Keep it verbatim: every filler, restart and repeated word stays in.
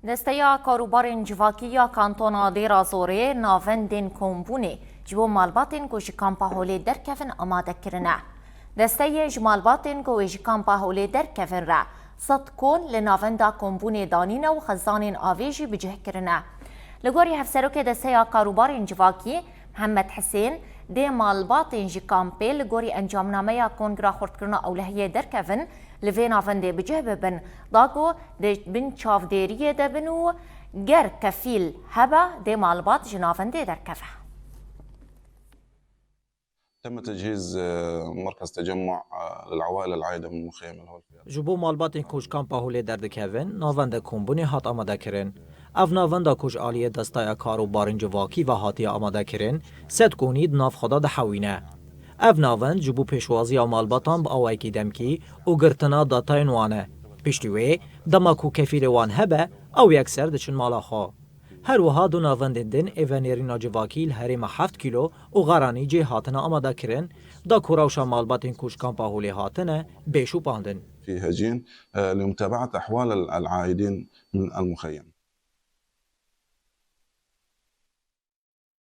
Desteya Karûbarên Civakî ya Kantona Dêrazorê navendên kombûnê ji bo malbatên ku ji Kampa Holê derkevin amade kirine. Desteyê ji malbatên ku wê ji Kampa Holê derkevin re sed kon li navenda kombûnê danîne û xezanên avê jî bi cih kirine. Li gorî Hevserokê Desteya Karûbarên Civakî Mihemed Hisên, dê malbatên ji kampê li gorî encamnameya Kongra Xurtkirina Ewlehiyê derkevin, li vê navendê bi cih bibin, da ku di bin çavdêriyê de bin û ger kefîl hebe, dê malbat ji navendê derkeve. تم تجهيز، آه، مركز تجمع، آه، للعوائل العايدة من المخيم الهول في Ji bo malbatên ku ji Kampa Holê derdikevin, navenda kombûnê hat amadekirin. Ev navenda ku ji aliyê Desteya Karûbarên Civakî ve hatiye amadekirin, sed konî di nav xwe de dihewîne. Ev navend ji bo pêşwaziya malbatan bi awayekî demkî û girtina datayên wan e. Piştî wê, dema ku kefîlê wan hebe, ew yekser diçin mala xwe. Her wiha du navendên din ê venêrîna civakî li herêma heft kîlo û Xeranî cê hatine amadekirin, da ku rewşa malbatên ku ji Kampa Holê hatine bê şopandin. في هجين، آه، لمتابعة أحوال العائدين من المخيم.